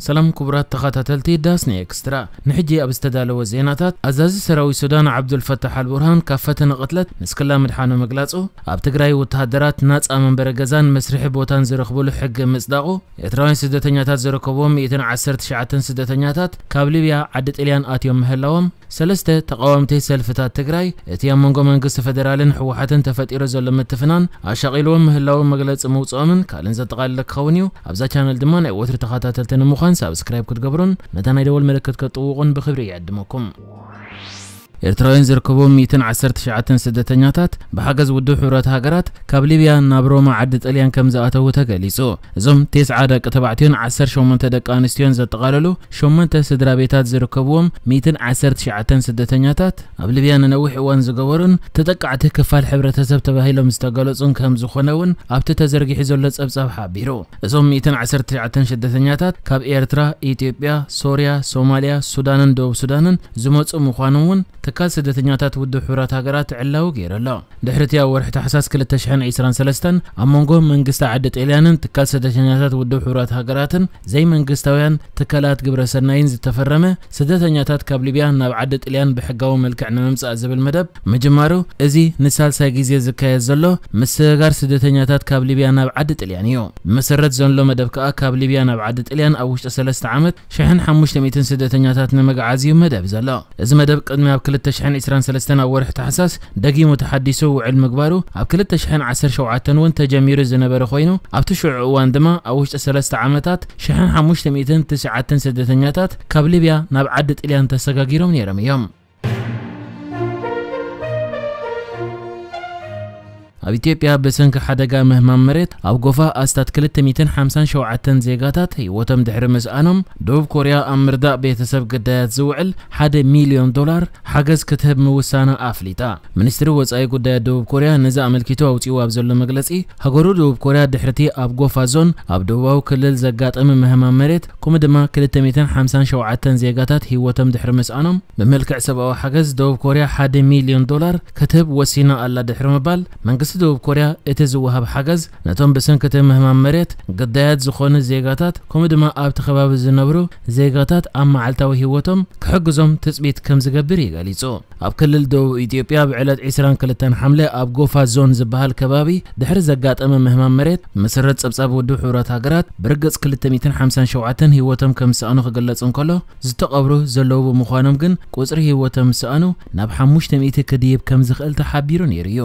ሰላም ክቡራት ተኸታተልቲ ዳስኒ ኤክስትራ፣ ንሕጂ ኣብ ዝተዳለወ ዜናታት፣ ኣዛዚ ሰራዊት ሱዳን ዓብዱልፈታሕ ኣልቡርሃን ካብ ፈተነ ቅትለት ንስክላ ምድሓኑ ምግላጹ፣ ኣብ ትግራይ ወተሃደራት ናጻ መንበሪ ገዛን መስርሒ ቦታን ዝረኽብሉ ሕጊ ምጽዳቑ፣ ኤርትራውያን ስደተኛታት ዝርከብዎም ሚእትን ዓሰርተ ትሽዓተን ስደተኛታት ካብ ሊብያ ዓዲ ጥልያን ኣትዮም ምህላዎም፣ ሰለስተ ተቓወምቲ ሰልፍታት ትግራይ እቲ ኣብ መንጎ መንግስቲ ፈደራልን ህወሓትን ተፈጢሩ ዘሎ ምትፍናን ኣሻቒልዎም ምህላዉ መግለጺ ምውፅኦምን ካልእን ዘጠቓልለ ክኸውን እዩ። ኣብዛ ቻነል ድማ ናይ ወትሪ ተኸታተልቲ ንምዃን ሳብስክራይብ ክትገብሩን ነታ ናይ ደወል ምልክት ከጥውቑን ብክብሪ ይዕድመኩም። ኤርትራውያን ዝርከብዎም ሚእትን ዓሰርተ ትሽዓተን ስደተኛታት ብሓገዝ ውድብ ሕቡራት ሃገራት ካብ ሊብያ ናብ ሮማ ዓዲ ጥልያን ከም ዝኣተዉ ተገሊጹ። እዞም ተስዓ ደቂ ተባዕትዮን ዓሰርተ ሸሞንተ ደቂ ኣንስትዮን ዘጠቓለሉ ሸሞንተ ስድራ ቤታት ዝርከብዎም ሚእትን ዓሰርተ ትሽዓተን ስደተኛታት ኣብ ሊብያ ንነዊሕ እዋን ዝገበሩን ተጠቃዕቲ ክፋል ሕብረተሰብ ተባሂሎም ዝተገለጹን ከም ዝኾነ እውን ኣብቲ ተዘርጊሑ ዘሎ ጸብጻብ ሓቢሩ። እዞም ሚእትን ዓሰርተ ትሽዓተን ስደተኛታት ካብ ኤርትራ፣ ኢትዮጵያ፣ ሶርያ፣ ሶማልያ፣ ሱዳንን ደቡብ ሱዳንን ዝመጹ ምዃኖም እውን ትካል ስደተኛታት ውድብ ሕቡራት ሃገራት ዕላዊ ገይሩ ኣሎ። ድሕሪ እቲ ኣብ ወርሒ ታሕሳስ ክልተ ሽሕን ዕስራን ሰለስተን ኣብ መንጎ መንግስቲ ዓዲ ጥልያንን ትካል ስደተኛታት ውድብ ሕቡራት ሃገራትን ዘይመንግስታውያን ትካላት ግብረ ሰናይን ዝተፈረመ፣ ስደተኛታት ካብ ሊብያ ናብ ዓዲ ጥልያን ብሕጋዊ መልክዕ ንምምጻእ ዝብል መደብ ምጅማሩ፣ እዚ ንሳልሳይ ግዜ ዝካየድ ዘሎ ምስግጋር ስደተኛታት ካብ ሊብያ ናብ ዓዲ ጥልያን እዩ። ብመሰረት ዘሎ መደብ ከኣ ካብ ሊብያ ናብ ዓዲ ጥልያን ኣብ ውሽጢ ሰለስተ ዓመት ሽሕን ሓሙሽተ ሚእትን ስደተኛታት ንምግዓዝ እዩ መደብ ዘሎ። እዚ መደብ ቅድሚ ኣብ ክልተ ሽሕን ዕስራን ሰለስተን ኣብ ወርሒ ታሕሳስ ደጊሙ ተሓዲሱ ውዕል ምግባሩ፣ ኣብ ክልተ ሽሕን ዓሰርተ ሸውዓተን እውን ተጀሚሩ ዝነበረ ኮይኑ፣ ኣብቲ ሽዑ እዋን ድማ ኣብ ውሽጢ ሰለስተ ዓመታት ሽሕን ሓሙሽተ ሚእትን ትስዓተን ስደተኛታት ካብ ሊብያ ናብ ዓዲ ጥልያን ተሰጋጊሮም ነይሮም እዮም። ኣብ ኢትዮጵያ ብሰንኪ ሓደጋ ምህማም መሬት ኣብ ጎፋ ኣስታት ክልተ ሚእትን ሓምሳን ሸውዓተን ዜጋታት ህይወቶም ድሕሪ ምስኣኖም፣ ደቡብ ኮርያ ኣብ ምርዳእ ቤተሰብ ግዳያት ዝውዕል ሓደ ሚልዮን ዶላር ሓገዝ ክትህብ ምውሳና ኣፍሊጣ። ሚኒስትሪ ወጻኢ ጉዳያት ደቡብ ኮርያ ነዚ ኣመልኪቱ ኣውጺኡ ኣብ ዘሎ መግለጺ፣ ሃገሩ ደቡብ ኮርያ ድሕርቲ ኣብ ጎፋ ዞን ኣብ ደቡባዊ ክልል ዘጋጠመ ምህማም መሬት፣ ከምኡ ድማ ክልተ ሚእትን ሓምሳን ሸውዓተን ዜጋታት ህይወቶም ድሕሪ ምስኣኖም፣ ብመልክዕ ሰብኣዊ ሓገዝ ደቡብ ኮርያ ሓደ ሚልዮን ዶላር ክትህብ ወሲና ኣላ ድሕሪ ምባል፣ መንግስቲ ደቡብ ኮርያ እቲ ዝወሃብ ሓገዝ ነቶም ብሰንኪ እቲ ምህማም መሬት ግዳያት ዝኾኑ ዜጋታት፣ ከምኡ ድማ ኣብቲ ከባቢ ዝነብሩ ዜጋታት ኣብ መዓልታዊ ህይወቶም ክሕግዞም ትጽቢት ከም ዝገብር እዩ ገሊጹ። ኣብ ክልል ደቡብ ኢትዮጵያ ብዕለት ዕስራን ክልተን ሓምለ ኣብ ጎፋ ዞን ዝበሃል ከባቢ ድሕሪ ዘጋጠመ ምህማም መሬት፣ ብመሰረት ጸብጻብ ውድብ ሕቡራት ሃገራት ብርግጽ ክልተ ሚእትን ሓምሳን ሸውዓተን ህይወቶም ከም ዝሰኣኑ ክግለጽ እንከሎ፣ ዝተቐብሩ ዘለዉ ብምዃኖም ግን ቁጽሪ ህይወቶም ዝሰኣኑ ናብ ሓሙሽተ ሚእቲ ክድይብ ከም ዝኽእል ተሓቢሩ ነይሩ እዩ።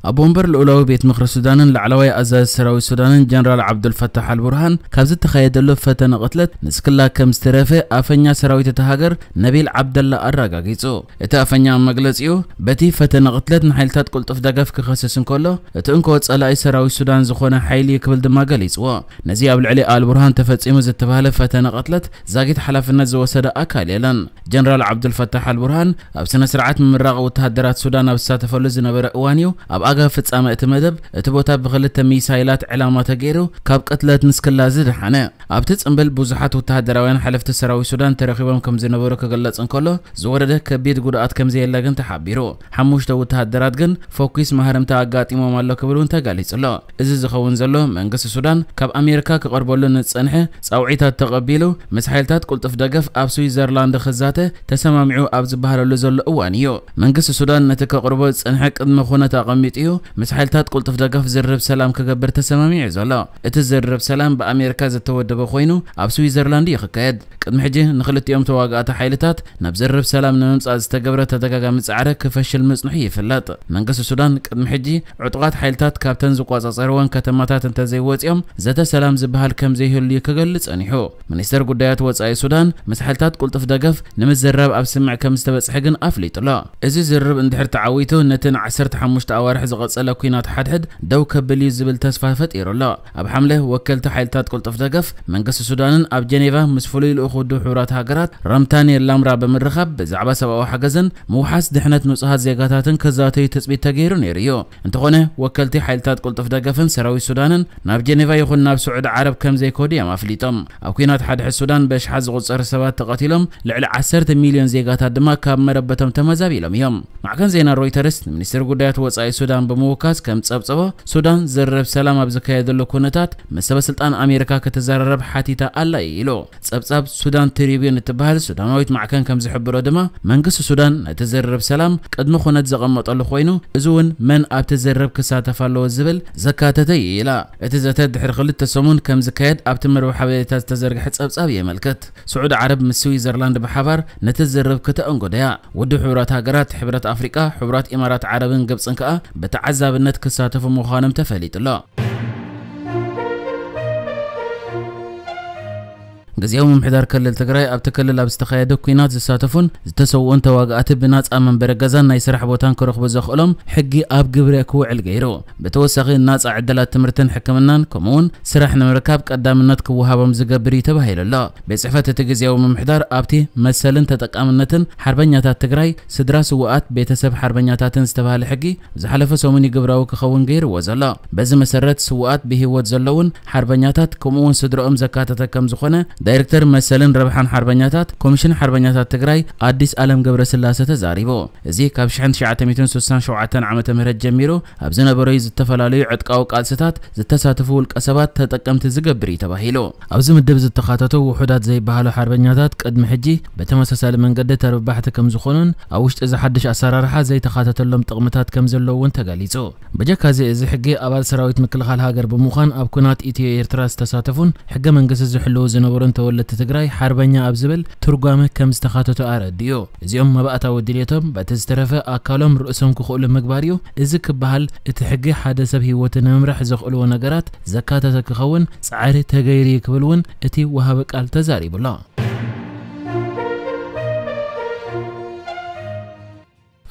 ኣቦ ወንበር ልኡላዊ ቤት ምኽሪ ሱዳንን ላዕለዋይ ኣዛዚ ሰራዊት ሱዳንን ጀነራል ዓብዱልፈታሕ ኣልቡርሃን ካብ ዝተኻየደሉ ፈተነ ቅትለት ንስክላ ከም ዝተረፈ ኣፈኛ ሰራዊት እታ ሃገር ነቢል ዓብደላ ኣረጋጊጹ። እቲ ኣፈኛ ኣብ መግለጺኡ፣ በቲ ፈተነ ቅትለት ንሓይልታት ቅልጡፍ ደገፍ ክኸስስ እንከሎ፣ እቲ እንኮ ጸላኢ ሰራዊት ሱዳን ዝኾነ ሓይሊ እዩ ክብል ድማ ገሊጽዎ። ነዚ ኣብ ልዕሊ ኣልቡርሃን ተፈጺሙ ዝተባህለ ፈተነ ቅትለት ዛጊት ሓላፍነት ዝወሰደ ኣካል የለን። ጀነራል ዓብዱልፈታሕ ኣልቡርሃን ኣብ ስነ ስርዓት ምምራቕ ወተሃደራት ሱዳን ኣብ ዝሳተፈሉ ዝነበረ እዋን እዩ ኣብ ኣጋ ፍጻመ እቲ መደብ እቲ ቦታ ብክልተ ሚሳይላት ዕላማ ተገይሩ ካብ ቅትለት ንስክላ ዝደሓነ። ኣብቲ ጽምብል ብዙሓት ወተሃደራውያን ሓለፍቲ ሰራዊት ሱዳን ተረኺቦም ከም ዝነበሩ ክግለጽ እንከሎ፣ ዝወረደ ከቢድ ጉድኣት ከም ዘየለ ግን ተሓቢሩ። ሓሙሽተ ወተሃደራት ግን ፈኲስ ማህረምታ ኣጋጢሞም ኣሎ ክብል እውን ተጋሊጹ ኣሎ። እዚ ዝኸውን ዘሎ መንግስቲ ሱዳን ካብ ኣሜሪካ ክቐርበሉ ንዝጸንሐ ጻውዒታት ተቐቢሉ፣ ምስ ሓይልታት ቅልጡፍ ደገፍ ኣብ ስዊዘርላንድ ክዛተ ተሰማሚዑ ኣብ ዝበሃለሉ ዘሎ እዋን እዩ። መንግስቲ ሱዳን ነቲ ከቕርቦ ዝጸንሐ ቅድመ ኩነት ኣቐሚጡ እዩ ምስ ሓይልታት ቅልጡፍ ደገፍ ዝርርብ ሰላም ክገብር ተሰማሚዑ ዘሎ። እቲ ዝርርብ ሰላም ብኣሜሪካ ዝተወደበ ኮይኑ ኣብ ስዊዘርላንድ እዩ ክካየድ። ቅድሚ ሕጂ ንክልቲኦም ተዋጋእቲ ሓይልታት ናብ ዝርርብ ሰላም ንምምጻእ ዝተገብረ ተደጋጋሚ ጻዕሪ ክፈሽል ምጽንሑ ይፍለጥ። መንግስቲ ሱዳን ቅድሚ ሕጂ ዕጡቓት ሓይልታት ካብተን ዝቆጻጸርወን ከተማታት እንተዘይወጺኦም ዘተ ሰላም ዝበሃል ከም ዘይህሉ እዩ ክገልጽ ጸኒሑ። ሚኒስተር ጉዳያት ወጻኢ ሱዳን ምስ ሓይልታት ቅልጡፍ ደገፍ ንምዝራብ ኣብ ስምምዕ ከም ዝተበጽሐ ግን ኣፍሊጡ ኣሎ። እዚ ዝርርብ እንድሕር ተዓዊቱ ነቲ ንዓሰርተ ሓሙሽተ ኣዋርሕ ዝቐጸለ ኲናት ሓድሕድ ደው ከብል እዩ ዝብል ተስፋ ፈጢሩ ኣሎ። ኣብ ሓምለ ወከልቲ ሓይልታት ቅልጡፍ ደገፍ መንግስቲ ሱዳንን ኣብ ጀኔቫ ምስ ፍሉይ ልኡኽ ውድብ ሕቡራት ሃገራት ራምታኒ ላምራ ብምርኻብ ብዛዕባ ሰብኣዊ ሓገዝን ምውሓስ ድሕነት ንጹሃት ዜጋታትን ክዛተዩ ትጽቢት ተገይሩ ነይሩ እዩ። እንተኾነ ወከልቲ ሓይልታት ቅልጡፍ ደገፍን ሰራዊት ሱዳንን ናብ ጀኔቫ ይኹን ናብ ስዑዲ ዓረብ ከም ዘይከዱ እዮም ኣፍሊጦም። ኣብ ኲናት ሓድሕድ ሱዳን በሽሓት ዝቑጸሩ ሰባት ተቐቲሎም፣ ልዕሊ ዓሰርተ ሚልዮን ዜጋታት ድማ ካብ መረበቶም ተመዛቢሎም እዮም። ማዕከን ዜና ሮይተርስ ንሚኒስትሪ ጉዳያት ወጻኢ ሱዳን ሱዳን ብምውካስ ከም ጸብጸቦ፣ ሱዳን ዝርርብ ሰላም ኣብ ዝካየደሉ ኩነታት ምስ ሰበ ስልጣን ኣሜሪካ ክትዘራረብ ሓቲታ ኣላ ኢሉ። ጸብጻብ ሱዳን ትሪቢዩን እትበሃል ሱዳናዊት ማዕከን ከም ዝሕብሮ ድማ፣ መንግስቲ ሱዳን ነቲ ዝርርብ ሰላም ቅድሚ ኩነት ዘቐመጠሉ ኮይኑ፣ እዚ እውን መን ኣብቲ ዝርርብ ክሳተፍ ኣለዎ ዝብል ዘካተተ እዩ ኢላ። እቲ ዘተ ድሕሪ ክልተ ሰሙን ከም ዝካየድ ኣብቲ መርበብ ሓበሬታ ዝተዘርግሐ ጸብጻብ የመልክት። ስዑዲ ዓረብ ምስ ስዊዘርላንድ ብሓባር ነቲ ዝርርብ ክተኣንግዶ እያ። ውድብ ሕቡራት ሃገራት፣ ሕብረት ኣፍሪቃ፣ ሕቡራት ኢማራት ዓረብን ግብጽን ከኣ ብተዓዛብነት ክሳተፉ ምዃኖም ተፈሊጡ ኣሎ። ግዝያዊ ምምሕዳር ክልል ትግራይ ኣብቲ ክልል ኣብ ዝተኻየደ ኲናት ዝሳተፉን ዝተሰውኡን ተዋጋእቲ ብናጻ መንበሪ ገዛን ናይ ስራሕ ቦታን ክረኽቡ ዘኽእሎም ሕጊ ኣብ ግብሪ ክውዕል ገይሩ። ብተወሳኺ ናጻ ዕድላት ትምህርትን ሕክምናን ከምኡውን ስራሕ ንምርካብ ቀዳምነት ክወሃቦም ዝገብር እዩ ተባሂሉ ኣሎ። ቤት ጽሕፈት እቲ ግዝያዊ ምምሕዳር ኣብቲ መሰልን ተጠቃምነትን ሓርበኛታት ትግራይ፣ ስድራ ስውኣት፣ ቤተሰብ ሓርበኛታትን ዝተባህለ ሕጊ ዝሓለፈ ሰሙን እዩ ግብራዊ ክኸውን ገይርዎ ዘሎ። በዚ መሰረት ስውኣት ብህይወት ዘለውን ሓርበኛታት ከምኡ እውን ስድረኦም ዘካተተ ከም ዝኾነ ዳይሬክተር መሰልን ረብሓን ሓርበኛታት ኮሚሽን ሓርበኛታት ትግራይ ኣዲስ ኣለም ገብረስላሴ ተዛሪቡ። እዚ ካብ ሽሕን ትሽዓተ ሚእትን ስሳን ሸውዓተን ዓመተ ምህረት ጀሚሩ ኣብ ዝነበረዩ ዝተፈላለዩ ዕጥቃዊ ቃልስታት ዝተሳተፉ ውልቀ ሰባት ተጠቀምቲ ዝገብር እዩ ተባሂሉ። ኣብዚ ምድብ ዝተኻተቱ ውሑዳት ዘይበሃሉ ሓርበኛታት ቅድሚ ሕጂ ብተመሳሳሊ መንገዲ ተረባሕቲ ከም ዝኾኑን ኣብ ውሽጢ እዚ ሓድሽ ኣሰራርሓ ዘይተኻተተሎም ጥቕምታት ከም ዘለዉ እውን ተገሊጹ። ብጀካ እዚ፣ እዚ ሕጊ ኣባል ሰራዊት ምክልኻል ሃገር ብምዃን ኣብ ኩናት ኢትዮ ኤርትራ ዝተሳተፉን ሕገ መንግስቲ ዝሕልዉ ዝነበሩን ተወለድቲ ትግራይ ሓርበኛ ኣብ ዝብል ትርጓመ ከም ዝተኻተቱ ኣረዲኡ። እዚኦም መባእታዊ ድልየቶም በቲ ዝተረፈ ኣካሎም ርእሶም ክኽእሉ ምግባር እዩ። እዚ ክበሃል እቲ ሕጊ ሓደ ሰብ ህይወቱ ንምምራሕ ዘኽእልዎ ነገራት ዘካተተ ክኸውን ጻዕሪ ተገይሩ እዩ ክብል እውን እቲ ወሃቢ ቃል ተዛሪቡ ኣሎ።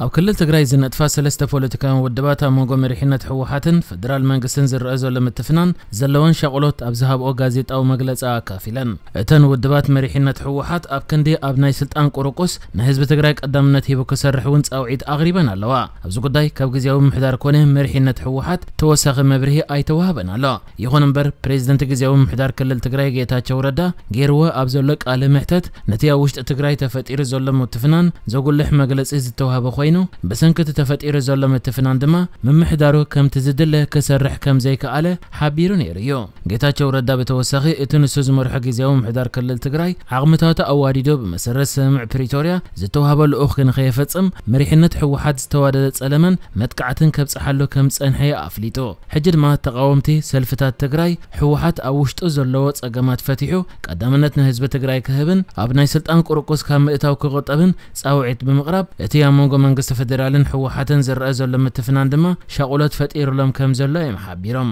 ኣብ ክልል ትግራይ ዝነጥፋ ሰለስተ ፖለቲካውያን ውድባት ኣብ መንጎ መሪሕነት ህወሓትን ፌደራል መንግስትን ዝረአ ዘሎ ምትፍናን ዘለወን ሻቕሎት ኣብ ዝሃብኦ ጋዜጣዊ መግለጺ ኣካፊለን። እተን ውድባት መሪሕነት ህወሓት ኣብ ክንዲ ኣብ ናይ ስልጣን ቁርቁስ ንህዝቢ ትግራይ ቀዳምነት ሂቡ ክሰርሕ እውን ጻውዒት ኣቕሪበን ኣለዋ። ኣብዚ ጉዳይ ካብ ግዝያዊ ምምሕዳር ኮነ መሪሕነት ህወሓት ተወሳኺ መብርሂ ኣይተዋህበን ኣሎ። ይኹን እምበር ፕሬዚደንት ግዝያዊ ምምሕዳር ክልል ትግራይ ጌታቸው ረዳ ገይርዎ ኣብ ዘሎ ቃለ መሕተት ነቲ ኣብ ውሽጢ ትግራይ ተፈጢሩ ዘሎ ምትፍናን ዘጉልሕ መግለጺ ዝተዋህበ ኮይኑ ብሰንኪ እቲ ተፈጢሩ ዘሎ ምትፍናን ድማ ምምሕዳሩ ከምቲ ዝድለ ክሰርሕ ከም ዘይከኣለ ሓቢሩ ነይሩ እዩ። ጌታቸው ረዳ ብተወሳኺ እቲ ንሱ ዝመርሖ ግዝያዊ ምምሕዳር ክልል ትግራይ ዓቕምታቱ ኣዋዲዶ ብመሰረት ስምምዕ ፕሪቶርያ ዝተዋህበ ልኡኽ ንኸየፈጽም መሪሕነት ህወሓት ዝተዋደደ ጸለመን መጥቃዕትን ከብጽሓሉ ከም ዝጸንሐ ኣፍሊጡ። ሕጂ ድማ ተቓወምቲ ሰልፍታት ትግራይ ህወሓት ኣብ ውሽጡ ዘለዎ ጸገማት ፈቲሑ ቀዳምነት ንህዝቢ ትግራይ ክህብን ኣብ ናይ ስልጣን ቁርቁስ ካብ ምእታው ክቑጠብን ጻውዒት ብምቕራብ እቲ ኣብ መንጎ መንግስቲ ፌደራልን ህወሓትን ዝረአ ዘሎ ምትፍናን ድማ ሻቕሎት ፈጢሩሎም ከም ዘሎ እዮም ሓቢሮም።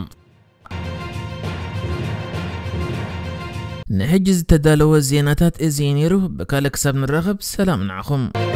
ንሕጂ ዝተዳለወ ዜናታት እዚ እዩ ነይሩ። ብካልእ ክሳብ ንራኸብ ሰላም ንዓኹም።